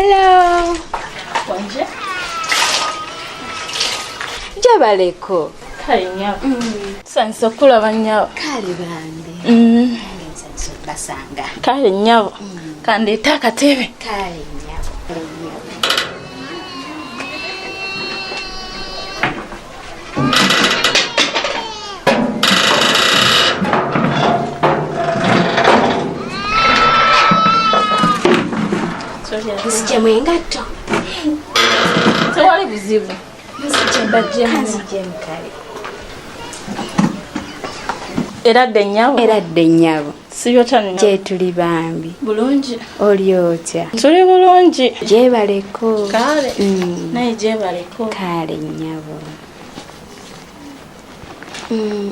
Hello. Wanje? Gyebaleko. Kale nnyabo. Tusanyuse okukulaba nnyabo. Kale bambi. Nange nsanyuse okubasanga. Kale nnyabo. Kandeete akatebe. Kale nnyabo. Kale nnyabo. Nzijemu engatto. Tewali buzibu. Nzije Nzijemu kale. Eradde nnyabo. Eradde nnyabo. Sibyo nnyabo. Gyetuli bambi. Bulungi. Oli otya? Tuli bulungi. Gyebaleko. Kale. Naye gyebaleko. Kale nnyabo.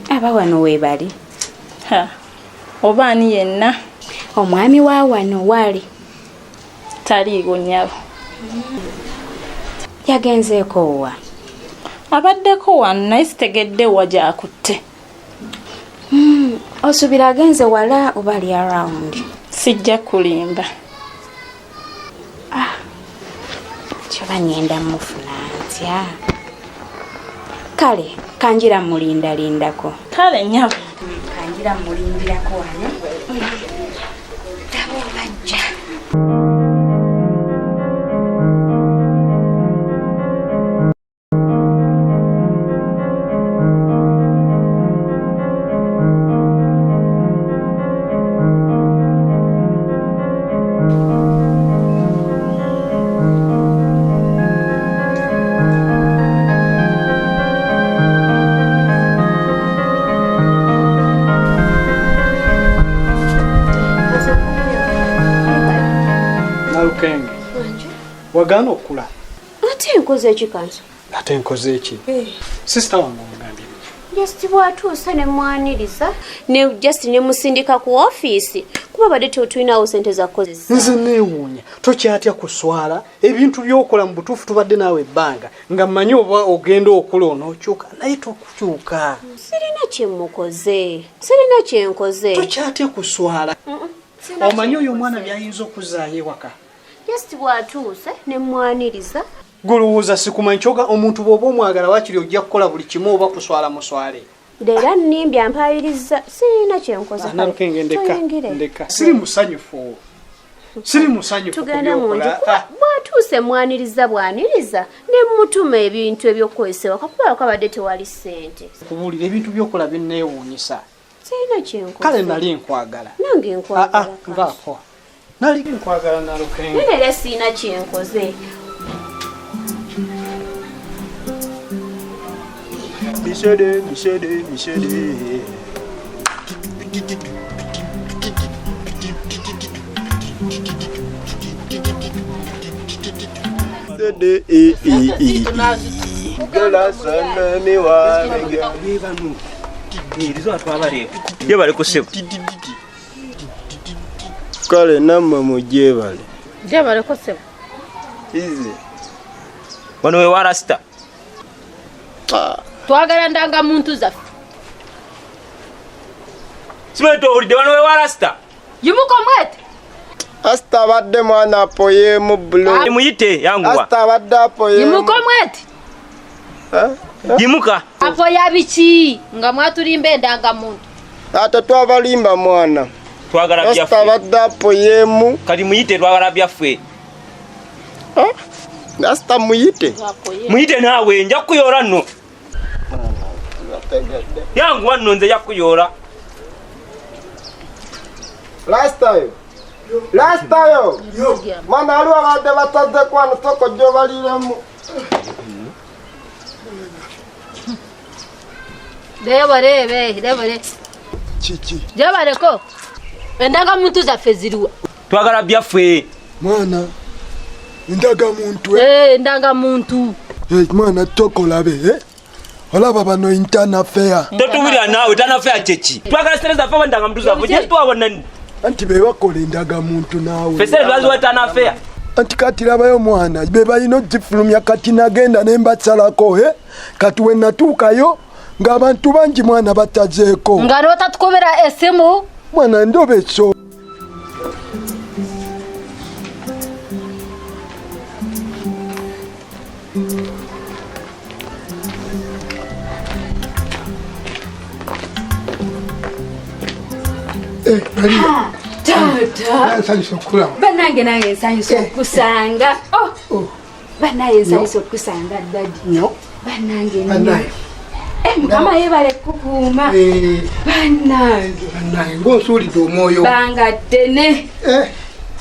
Aba wano weebali. Ha. Oba ani yenna? Omwami wa wano wali. Taliiwo nnyabo. Yagenzeeko wa? Abaddeko wano naye sitegedde wa gy'akutte. Osuubira agenze wala oba ali around? Sijja kulimba. Kyoba ngenda mufuna ntya? Kale kanjira mulindalindako. Kale nnyabo. Kanjira mulindirako wano. Abo bajja. Nalukenge, wagaana okukula. Ate nkoze eki kanso? Ate nkoze eki? Sisita wange omugambye biki? Just bw'atuuse ne mwaniriza ne just ne musindika ku ofiisi kuba badde tetulinawo ssente za kukozesa. Nze neewuunya, tokyatya kuswala ebintu by'okola mu butuufu tubadde naawe ebbanga nga mmanyi oba ogenda okula onookyuka naye tokukyuka. Sirina kye mukoze, sirina kye nkoze. Tokyatya kuswala. Sirina Omanyi kye oyo omwana nkoze. by'ayinza okuzaayo ewaka. Just bw'atuuse ne mwaniriza. Golowooza sikumanyi kyoga omuntu bw'oba omwagala waakiri ojja kukola buli kimu oba kuswala muswale. Leero nnimbye ampaayiriza sirina kye nkoze. Nalukenge ndeka, Toyingire. ndeka. Siri musanyufu. Siri musanyufu ku Tugende mu nju. by'okola. Kuba bw'atuuse mwaniriza bwaniriza ne mutuma ebintu eby'okukozesa ewaka kuba kabadde tewali ssente. Kubuulira ebintu by'okola binneewuunyisa. Sirina kye nkoze. Kale nali nkwagala. Nange nkwagala. Nvaako. Nali nkwagala Nalukenge. Naye era sirina kye nkoze. Misede, misede, misede. Sede, e, e, e, e. Gela sana mi wa Gyebale ku ssebo. Kale nammwe mugyebale. Gyebaleko ssebo. Ize. Wano we wa Rasta. Twagala ndangamuntu zaffe. Simanyi towulidde wano we wa Rasta. Yimuka omwete. Asta abadde mwana apoyeemu bulo. Muyite yanguwa. Asta abadde apoyeemu. Yimuka omwete. Yimuka. Apoya biki nga mwatulimba endangamuntu. Ate twabalimba mwana. Twagala Asta byaffe. abadde apoyeemu. Kati muyite twagala byaffe. Asta muyite. Muyite naawe nja kukuyoola nno. Yanguwa nno nze nja kukuyoola. Rasta yo. Rasta yo. Mwana waliwo abadde batadde kwano soko gy'obaliremu. Reba rebe reba re. Kiki? Gyebaleko. Endangamuntu zaffe ziriwa. Twagala byaffe. Mwana, endangamuntu. Endangamuntu. Mwana tokolabe, eh? Olaba bano internal affair. Totuwulira naawe internal affair kye ki? Twagala ssente zaffe oba endangamuntu zaffe? Gye twabona nni? Anti be bakola endangamuntu naawe. Ffe ssente twaziwa internal affair. Anti kati labayo mwana, be balina ogifulumya kati nagenda ne mbasalako, eh? Kati we natuukayo ng'abantu bangi mwana batazeeko. Nga n'otatukubira essimu. Mwana ndoba ekyo. Taata. Nsanyusa okukulaba. Bannange nange nsanyusa okukusanga. Oh. Bannange nsanyusa okukusanga daddy. Nnyo. Bannange nnyo. Bannange. Eh, Mukama yeebale kukuuma. Bannange. Bannange ng'onsuulidde omwoyo. Banga ddene. Eh.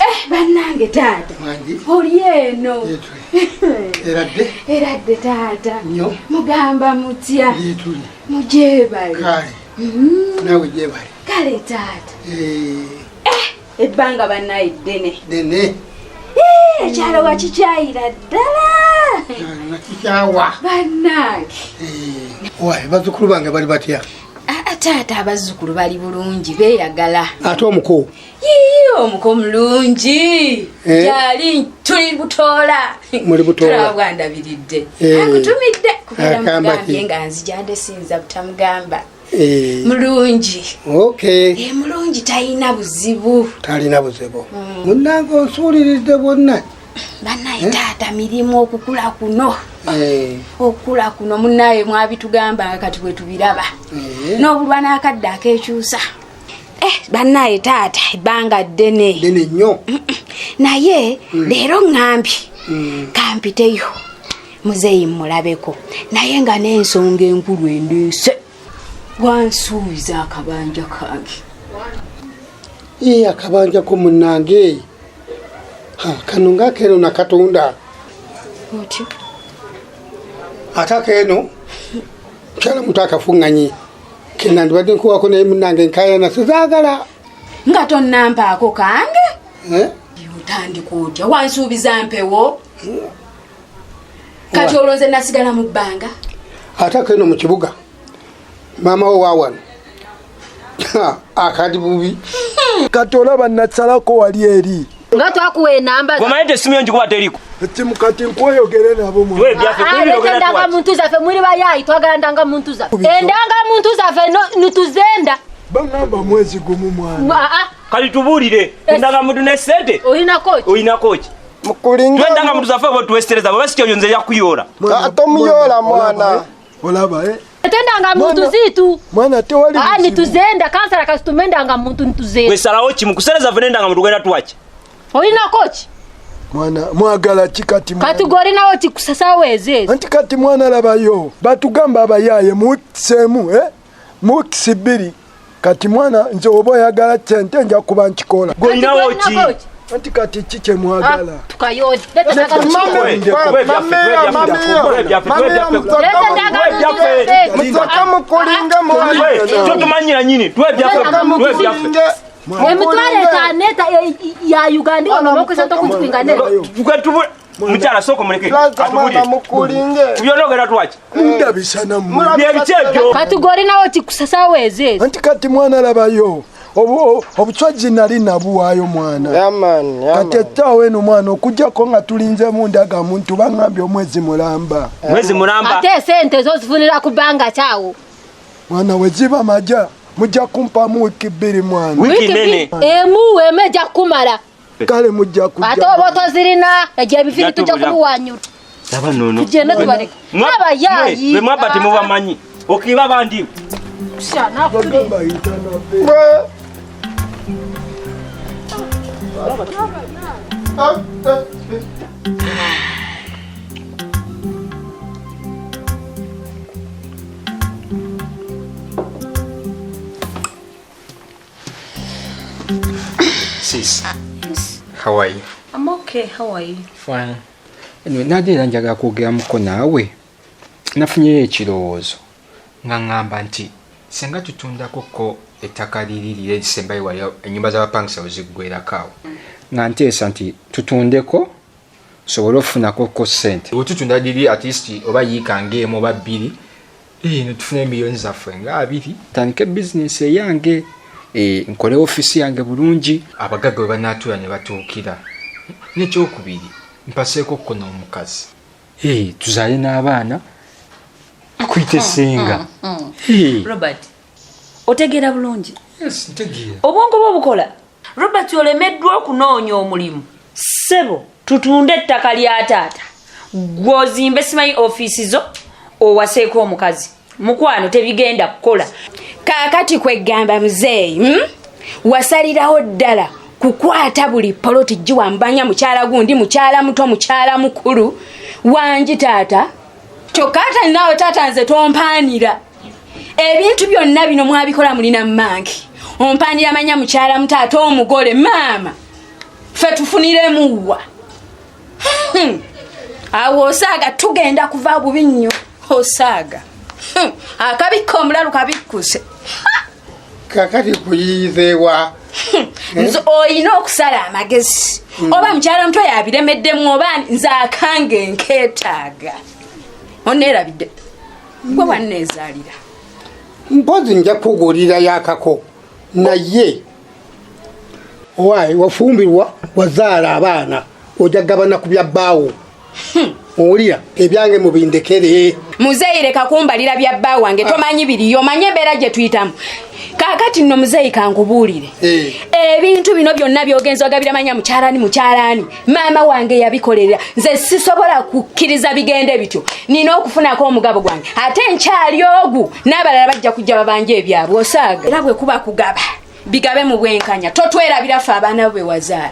Eh, bannange taata. Wangi. Oli eno. Eradde. Eradde taata. Nnyo. Mugamba mutya. Gyetuli. Mugyebale. Kale. Naawe gyebale. Kale taata. Eh, Ebbanga bannaye ddene. Ddene. Eh, ekyalo wakikyayira ddala. Nakikyawa. Bannange. Wayi bazzukulu bange bali batya? Aa taata abazzukulu bali bulungi beeyagala. Ate omuko. Yiiyo omuko mulungi. Eh. Gyali tuli butoola. Muli butoola. Tulaba bwandabiridde. Eh. Akutumidde kubeera Akamba mugambye ki? nga nzija nde siyinza butamugamba. Eh. Mulungi. Okay. Eh, mulungi talina buzibu. Talina buzibu. Munnange onsuuliridde bwonna. Bannaye taata mirimu okukula kuno. Eh. Okukula kuno munnaye mwabitugamba nga kati bwe tubiraba. N'obulwa n'akadde akeekyusa. Eh, bannaye taata ebbanga ddene. Ddene nnyo. Naye leero ŋŋambye kampiteyo muzeeyi mmulabeko naye nga n'ensonga enkulu endeese wansuubiza akabanja kange. Ye akabanja ko munnange. Ha, kano ng'akeeno nakatunda. Otyo. Ate akeeno mukyala muto akafuŋŋanye. Kenandibadde nkuwako naye munnange nkaayana sizaagala. Nga tonnampaako kange? Eh? Otandika otya wansuubiza mpewo? Kati olwo nze nasigala mu bbanga. Ate akeeno mu kibuga maama wo waawano akali bubi. Kati olaba nasalako wali eri. Nga twakuwa enamba. Gomanyi nti essimu yo ngikuba teriko. Essimu kati nkweyogere nabo mwana. Tuwe ebyaffe, Ah, leta ndangamuntu zaffe muli bayayi twagala ndangamuntu zaffe. Endangamuntu zaffe nituzenda. Bangamba mwezi gumu mwana. Ah, ah. Kati tubuulire endangamuntu ne ssente Olinako ki? olinako ki? Mukulinga. Tuwe endangamuntu zaffe oba tuwe ssente zaabwe oba si kyekyo nze yakuyoola. Tomuyoola mwana. Olaba eh? Leta endangamuntu zitu. Mwana tewali Ah, buzibu. nituzenda kansala kasitume endangamuntu nituzenda. Gwe salawo kimu ku ssente zaffe n'endangamuntu genda tuwaki? Olinako ki? Mwana mwagala ki kati mwana? Kati gwe olinawo ki kusasawo ezo? Anti kati mwana labayo batugamba abayaaye muwikisi emu eh? Muwikisi bbiri kati mwana nze oba oyagala sente nja kuba nkikola. Gwe olinawo ki? Anti kati ki kye mwagala? Tukayode. Leta endangamuntu. Musoka mukulinge mwana. Totumanyira nyini tuwe ebyaffe tuwe ebyaffe. Emitwalo etaano ya Uganda ono bakozesa okuzikwinganira. Mukyala sooka omuleke Plaza mwana mukulinge. Byonna ogenda tuwaki? Mundabisa nammwe. Byebiki ebyo? Kati gwe olinawo ki kusasawo ezo? Anti kati mwana labayo obucwazi nali nabuwaayo mwana. Kati ettaawo eno mwana okuggyako nga tulinzemu ndagamuntu baŋŋambye omwezi mulamba. Mwezi mulamba. Ate esente zo zifunira ku bbanga kyawo. Mwana we ziba maja mujja kumpamu wiiki bbiri mwana. Wiiki nene. Emu emu ejja kukumala. Kale mujja kujja. Ate oba tozirina egyo ebifiri tujja kubiwanyula. Laba nono. Tugende tubaleke. Abayaayi. Bwe mwabba temubamanyi. Okiba bandi. Bagamba yita nabbe. Sis, how are you? I'm okay, how are you? Fine. Anyway, nadde era njagala kwogeramuko naawe. Nafunyeyo ekirowoozo nga ŋŋamba nti singa tutundako ko ettaka liri liri erisembayo wali ennyumba z'abapangisa we ziggwerako awo. Nga nteesa nti tutundeko sobole okufunako ko ssente. Bwe tutunda liri at least oba yiika ng'emu oba bbiri, ne tufuna emiliyoni zaffe nga abiri. Tandike bizinesi eyange. Nkole ofiisi yange bulungi abagagga bwe banaatuula ne batuukira. N'ekyokubiri mpaseeko ko n'omukazi tuzaale n'abaana akuyite senga. Robert, otegeera bulungi? Yes, ntegeera. Obwongo bwo bukola? Robert olemeddwa okunoonya omulimu. Ssebo, tutunde ettaka lya taata. Gw'ozimbe simanyi ofiisi zo owaseeko omukazi. Mukwano tebigenda kukola. Kaakati kwegamba muzeeyi, Wasalirawo ddala kukwata buli poloti giwambanya mukyala gundi, mukyala muto, mukyala mukulu wangi taata. Kyokka ate naawe taata nze tompaanira. Ebintu byonna bino mwabikola mulina mmange. Ompaanira manya mukyala muto ate omugole maama. Ffe tufuniremu wa? Awo osaaga tugenda kuva bubi nnyo osaaga. Akabikka omulalu kabikkuse. Kakati kuyiyizeewa. Nze olina okusala amagezi. Oba mukyala muto yabiremeddemu oba nze akange nkeetaaga. Oneerabidde. Gwe wanneezaalira. Mpozi nja kuguulirayo akako naye owaaye wafumbirwa wazaala abaana ojja gabana ku bya bbaawo. Owulira ebyange mubindekere. Muzeeyi leka kumbalira bya bba wange tomanyi biriyo omanye embeera gye tuyitamu. Kaakati nno muzeeyi kankubuulire. Ebintu bino byonna by'ogenza ogabira manya mukyalani mukyalani maama wange yabikolerera nze sisobola kukkiriza bigende bityo nina okufunako omugabo gwange ate nkyali ogu n'abalala bajja kujja babanja ebyabwe osaaga. Era bwe kuba kugaba bigabe mu bwenkanya totwerabira ffe abaana bo be wazaala.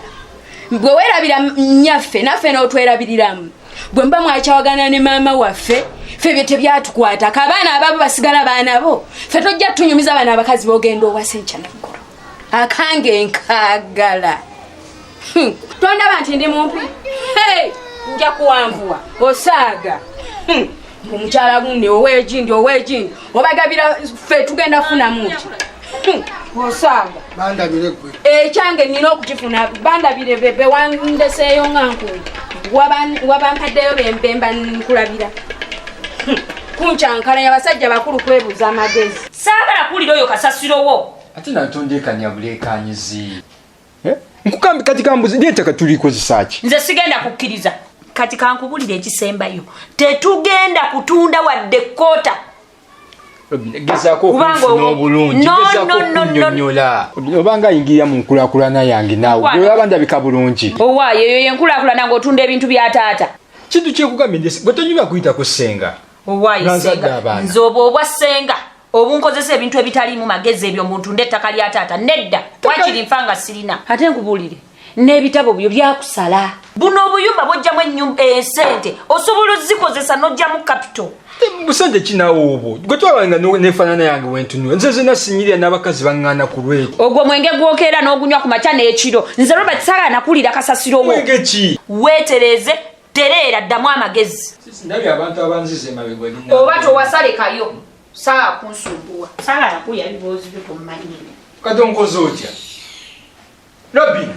Bwe weerabira nnyaffe naffe n'otwerabiriramu. Bwe muba mwakyawagana ne maama waffe ffe ebyo tebyatukwatako abaana ababo basigala baana bo ffe tojja tunyumiza abaana abakazi b'ogenda owasa enkya n'eggulo. Akange nkaagala. Tondaba nti ndi mumpi? Nja kuwanvuwa osaaga. Omukyala gundi ow'egindi ow'egindi obagabira ffe tugenda kufunamu ki? Osaaga. Bandabire ggwe. Ekyange nnina okukifuna bandabire be wandeseeyo nga nkuuma. Wabampaddeyo bemba nkulabira. Kunkyankalanya abasajja bakulu kwebuuza amagezi. Saagala kuwulira oyo kasasiro wo. Ate natondeekanya buleekaanyizi. Nkukambi kati kambuzi ly'ettaka tulikozesa ki? Nze sigenda kukkiriza. Kati kankubulire ekisembayo. Tetugenda kutunda wadde kkoota. Gezaako okunfuna obulungi, gezaako okunnyonnyola. Obanga ayingirira mu nkulaakulana yange naawe, olaba ndabika bulungi. Owaayo eyo y'enkulaakulana ng'otunda ebintu bya taata. Kintu kyekugambye nti gwe tonyumya kuyita ku ssenga. Owaayo ssenga, nze obwo obwa ssenga obunkozesa ebintu ebitaliimu magezi ebyo mbu ntunde ettaka lya taata nedda, wakiri nfa nga sirina. Ate nkubuulire n'ebitabo byo byakusala. Buno obuyumba bw'oggyamu esente osobola ozikozesa n'oggyamu capital. Busente kinaawo obwo gwe twabanga n'efaanana yange wentunula nze zena sinyirira n'abakazi baŋŋaana ku lwego. Ogwo mwenge gwokeera n'ogunywa ku makya n'ekiro. Nze Robert saagala nakuwulira kasasiro wo. Mwenge ki? Weetereeze tereera ddamu amagezi. Ndabye abantu abanziza emabega olina. Oba towasalekayo saagala kunsumbuwa. Saagala nakuwulira biboozi byo tommanyire. Kati onkoze otya? Robin.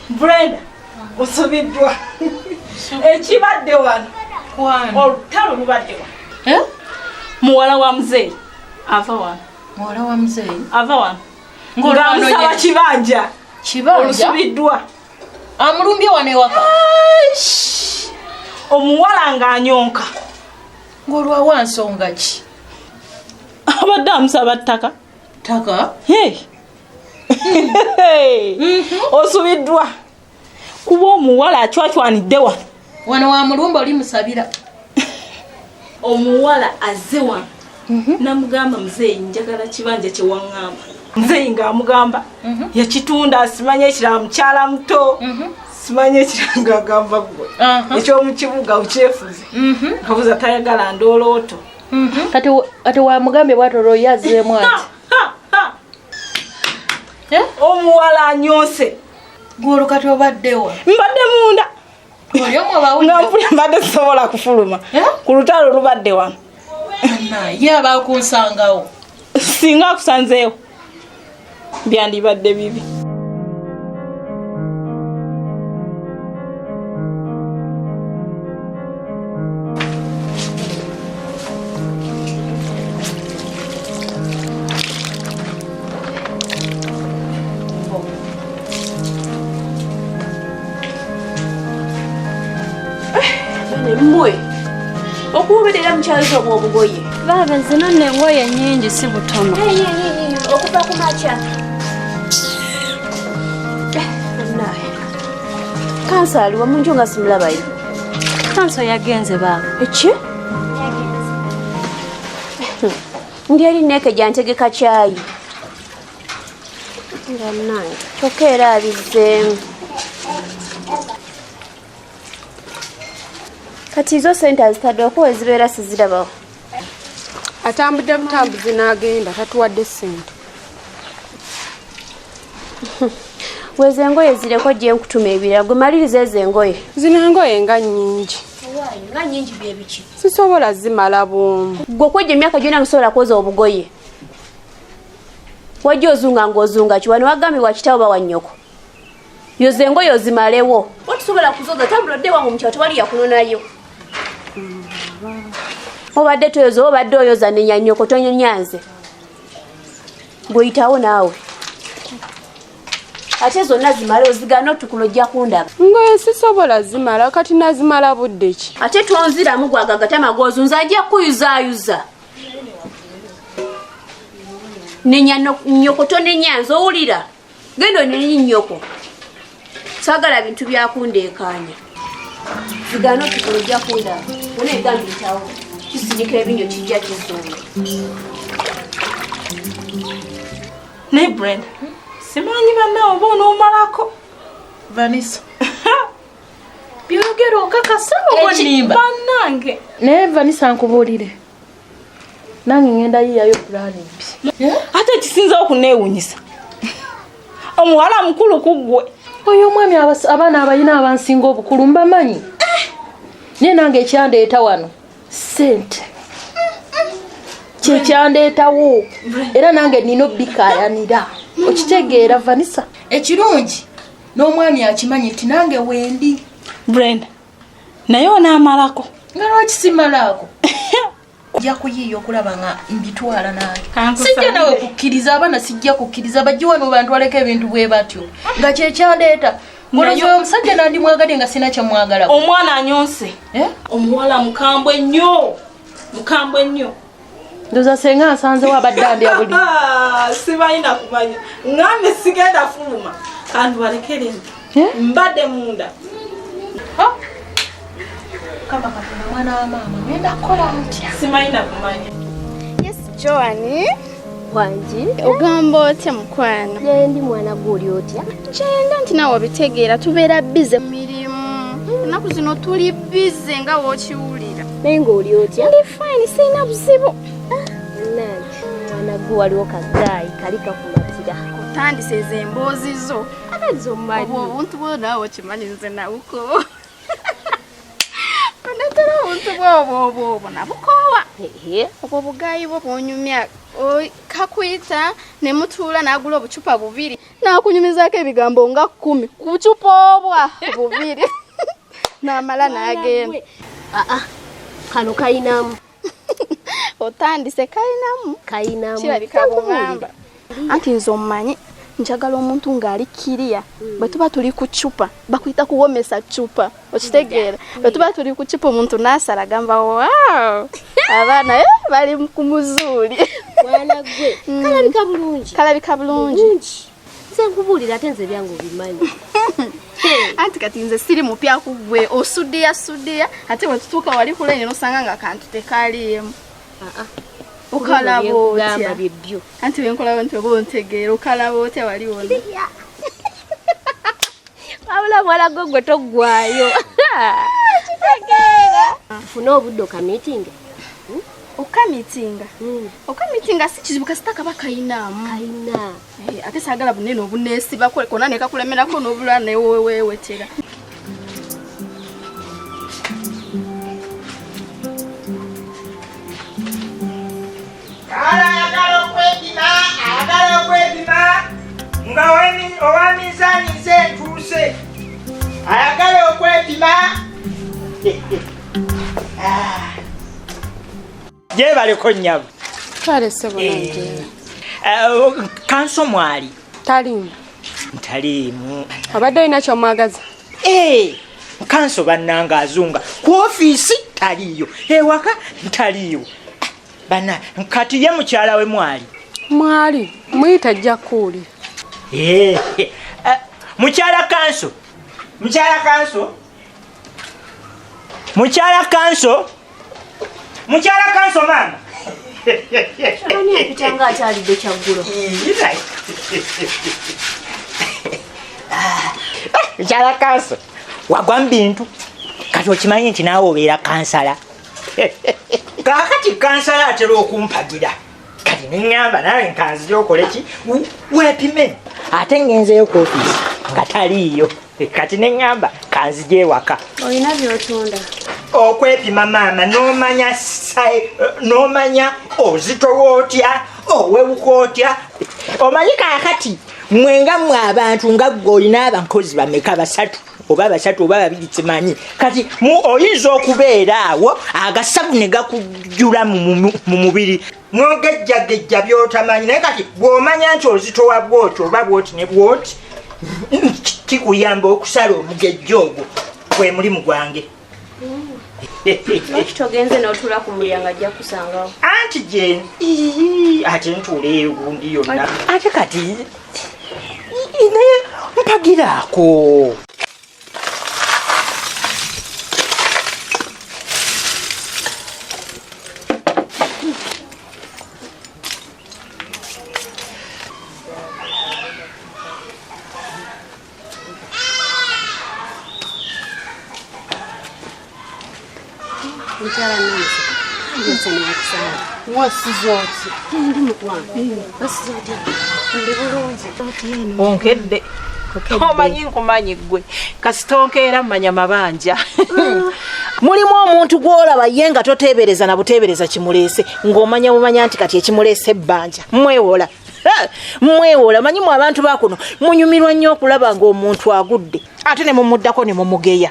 Brenda, osubiddwa. Ekibadde wano. Olutalo lubadde wano. Muwala wa muzeeyi ava wano. Muwala wa muzeeyi? Ava wano. Ng'amusaba kibanja. Kibanja? Olusubiddwa. Amulumbye wano ewaka. Omuwala ng'anyonka. Ng'olwawa nsonga ki? Abadde amusaba ttaka. Ttaka? Osubiddwa. Kuba omuwala acwacwanidde wano. Wano wa mulumba oli musabira. Omuwala azze wano. Namugamba muzeeyi njagala kibanja kye waŋŋamba. Muzeeyi ng'amugamba yakitunda asimanye ekirala mukyala muto. Simanye ekirala ng'agamba ggwe. Eky'omu kibuga okyefuze. Kabuza tayagala ndoolooto. Kati wamugambye bw'atyo olwo ye azzeemu ati. Omuwala anyonse. Gw'olwo kati obadde wa? Mbadde munda. Oli omu obawulira? Nga mpulira mbadde sisobola kufuluma. Ku lutalo lubadde wano. Ye aba akunsangawo. Singa akusanzeewo byandibadde bibi. Mmwe okuwuubirira mukyalizo obw'obugoye. Baaba zino nno engoye nnyingi si butono. Okuva ku makya. Kanso aliwa mu nju nga simulabayo. Kanso yagenze baaba. Eki? Ndi eri neekeja ntegeka kyayi. Nga nange kyokka era abizzeemu. Kati zo sente azitadde okuwa ezibeera sizirabawo. Atambudde butambuzi n'agenda tatuwadde ssente. Weza engoye zireko gye nkutuma ebirala gwe maliriza ezo engoye. Zino engoye nga nnyingi. Nga nnyingi bye biki? Sisobola zimala bwomu. Gwe okwejja emyaka gyonna nsobola kwoza obugoye. Wajja ozunga ng'ozunga ki wano wagambibwa kitaawo oba wa nnyoko. Yoza engoye ozimalewo. Otusobola kuzoza tambula odde wange mu kyalo tewali yakunonayo. Obadde toyoza obadde oyoza nenya nnyoko tonyonya nze. Gwe yitawo naawe. Ate zonna zimale ozigana otukula ojja kundaba. Ngoye sisobola zimala kati nazimala budde ki? Ate tonziramu gwagagatama gw'ozunza ajja kukuyuzaayuza. Nenya nnyoko tonenya nze owulira. Genda onenye nnyoko. Saagala bintu byakundeekaanya. Zigana otukula ojja kundaba. Wona egambye yitawo. Kisindika ebinyo kijja kizunga. Naye Brenda, simanyi bannawe oba onoomalako. Vanessa. Byogera okakasa oba onnimba? Bannange. Naye Vanessa nkubuulire. Nange ngenda yiyayo pulaani mbi. Ate ekisinza okuneewunyisa. Omuwala mukulu ku ggwe. Oyo omwami abaana abalina abansinga obukulu mbamanyi. Naye nange ekyandeeta wano ssente. Kyekyandeetawo era nange nina obbikaayanira. Okitegeera Vanessa? Ekirungi n'omwami akimanyi nti nange wendi. Brenda, naye onaamalako. Nga lwaki simalaako? Nja kuyiiya okulaba nga mbitwala nange. Sijja nawe kukkiriza abaana sijja kukkiriza bajje wano bantwaleko ebintu bwe batyo. Nga kyekyandeeta. Ngolooza oyo omusajja nandimwagadde nga sirina kye mwagalako. Omwana anyonse. Omuwala mukambwe nnyo. Mukambwe nnyo. Ndoza senga nsanzewo abadde andya buli. Simanyi na kumanya. Ngambe sigenda fuluma. Kantu balekere. Mbadde munda. Kama Katonda mwana wa maama ngenda kukola ntya? Simanyi na kumanya. Yes, Joan. Wangi. Ogamba otya mukwano? Gyendi mwana gwe oli otya? Kyenda nti naawe obitegeera tubeera bize mirimu. Ennaku zino tuli bize nga w'okiwulira. Naye ng'oli otya? Ndi fine sirina buzibu. Nange mwana gwe waliwo kagaayi kali kakumatira. Otandise ezo emboozi zo. Ate nze omumanyi. Obwo obuntu bwo naawe okimanyi nze nabukoowa. Ondeetera obuntu bw'obwo obwo obwo nabukoowa. Obwo bugaayi bwo bw'onyumya kakuyita ne mutuula n'agula obucupa bubiri n'akunyumizaako ebigambo nga 10 ku bucupa obwa bubiri n'amala n'agenda. Kano kayinamu. Otandise kayinamu. Kayinamu. Kirabika bw'oŋŋamba. Anti nze omumanyi njagala omuntu ng'ali kiriya. Bwe tuba tuli ku ccupa bakuyita kuwomesa ccupa okitegeera. Bwe tuba tuli ku ccupa omuntu n'asala agamba waaw abaana bali ku muzuuli. Mwana gwe kalabika bulungi. Kalabika bulungi. Nze nkubuulira ate nze byange obimanyi. Anti kati nze siri mupya ku ggwe osudiya sudiya ate bwe tutuuka wali ku layini n'osanga nga akantu tekaliimu. Okalaba otya? Anti bwe nkola nti oba ontegeera okalaba otya wali wonna? Wabula mwala gwe gwe toggwaayo. Kitegeera. Tufune obudde okamiitinga. Okamiitinga? Okamiitinga si kizibu kasita kaba kayinaamu. Kayina. Ate saagala bunene obuneesibako konna ne kakulemerako n'obulala ne weewetera. Ayagala okwepima, ayagala okwepima nga owa minzaani nze ntuuse. Ayagala okwepima. Gyebaleko nnyabo. Kale ssebo nange. Kanso mwali? Taliimu. Ntaliimu. Obadde olina ky'omwagaza? Kanso bannange azunga. Ku ofiisi taliiyo, ewaka ntaliiwo. Bana kati ye mukyala we mwali? Mwali, muyita ajja kuwulira. Mukyala Kanso. Mukyala Kanso. Mukyala Kanso. Mukyala Kanso maama. Ani ampita nga akyalidde kyaggulo? Mukyala kanso wagwa mu bintu kati okimanyi nti naawe obeera kansala. Kaakati kansala atera okumpagira kati neŋŋamba naawe nkanzire okole ki weepime ate ŋŋenzeyo ku ofiisi nga taliiyo kati neŋŋamba kanzije ewaka. Olina by'otunda? Okwepima maama n'omanya n'omanya ozitowa otya owewuka otya omanyi kaakati mwenga mmwe abantu nga ggwe olina abakozi bameka basatu oba basatu oba babiri simanyi kati oyinza okubeera awo agasavu ne gakujjula mu mubiri n'ogejjagejja by'otamanyi naye kati bw'omanya nti ozitowa bw'oti oba bw'oti ne bw'oti kikuyamba okusala omugejjo ogwo gwe mulimu gwange. Lwaki togenze n'otuula ku mulyango ajja kukusangawo? Anti gye ate ntuula eyo gundi yonna ate kati naye mpagiraako. Mukyala Namusoka, nze nakusanga. Wasiza otya? Ndi mukwano. Wasiza otya? Ndi bulungi. Onkedde. Omanyi nkumanyi ggwe. Kasita onkeera mmanya mabanja. Mulimu omuntu gw'olaba ye nga toteebereza na buteebereza kimuleese ng'omanya bumanya nti kati ekimuleese ebbanja. Mwewola. Mwewola manyi mu abantu bakuno munyumirwa nnyo okulaba ng'omuntu agudde ate ne mumuddako ne mumugeya.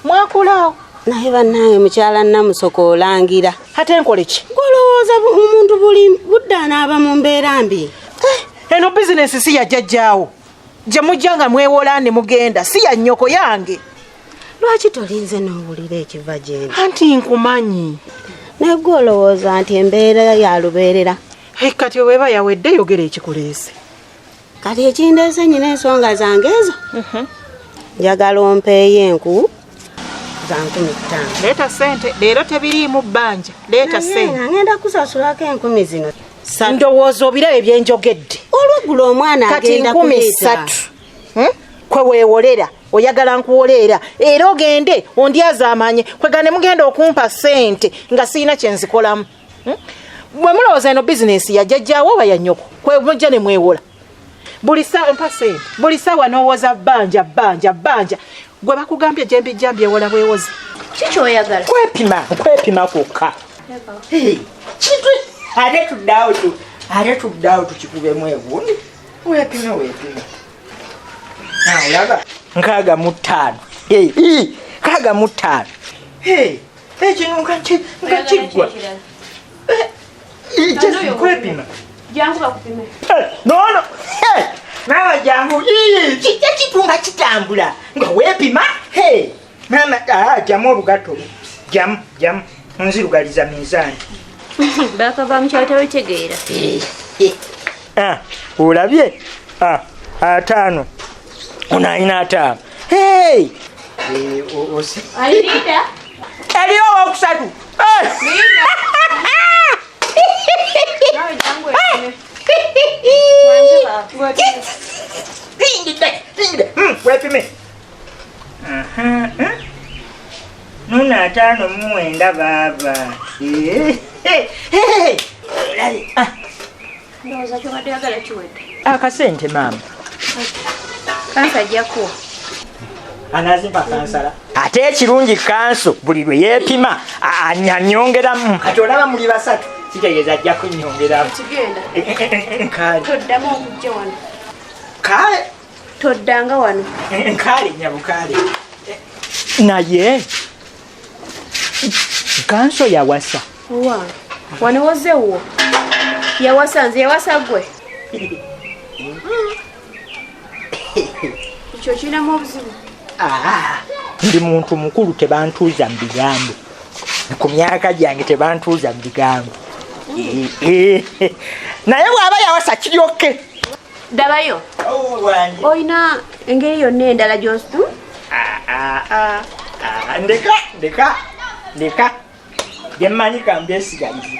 Mwakulaawo. Naye bannange mukyala Namusoka olangira. Ate nkole ki? Gw'olowooza omuntu buli budde anaaba mu mbeera mbi. Eno bizinensi si ya jjajjaawo gye mujja nga mwewola ne mugenda, si ya nnyoko yange. Lwaki tolinze n'owulira ekiva gye ndi? Anti nkumanyi. Naye gwe olowooza nti embeera ya lubeerera. Kati bw'eba yawedde yogera ekikuleese. Kati ekindeese nnyina ensonga zange ezo. Njagala ompeeyo enku za 5,000. Leeta ssente leero tebiriimu bbanja. Leeta ssente. Naye ngenda kusasulako enkumi zino. Ndowooza obiraba ebyenjogedde. Olweggulo omwana agenda kuleeta. Kati 3,000 kwe weewolera oyagala nkuwoleera era ogende ondyazaamanye kwegane mugenda okumpa ssente nga sirina kye nzikolamu. Bwe mulowooza eno bizinensi ya jjajjaawo oba ya nnyoko kwe mujja ne mwewola. Buli ssaawa mpa ssente, buli ssaawa n'owooza bbanja bbanja bbanja. Gwe bakugambye gye mbijja mbyewola bwewozi. Ki ky'oyagala? Kwepima, kwepima kwokka. Kintu ate tuddaawo tu ate tuddaawo tukikubemu egundi. Weepime weepime. Olaba 65. 65. Ekino nga kiggwa. Kwepima. Jangu bakupime. Nono. Mama jangu. Kijja kitunga kitambula. Nga weepima. Mama jamu obugatto. Jamu jamu. Nzirugaliza minzaani. Bakava mu kyalo tebitegeera. Olabye? 5. Ono alina 5. Alirinda. Eriyo owokusatu. Linda. Wepime. Nuna 59 baaba. Ndowooza kyobadde oyagala kiwedde. Akasente maama. Kansa ajja kuwa. Anazimpa kansala. Ate ekirungi kanso buli lwe yeepima anyongeramu. Kati olaba muli basatu kitegeeza ajja kunnyongeramu. Kigenda. Nkaale. Toddamu okujja wano. Kaale. Toddanga wano. Nkaale nnyabo kaale. Naye kanso yawasa. Wa. Wano wozze wo. Yawasa nze yawasa ggwe. Ekyo kirinamu obuzibu. Ndi muntu mukulu tebantuuza mu bigambo. Ku myaka gyange tebantuuza mu bigambo. Naye bw'aba yawasa kiryoke. Ddabayo. Olina engeri yonna endala gy'osu? Ndeka ndeka ndeka. Bye mmanyi ka mbyesigalize.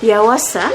Yawasa.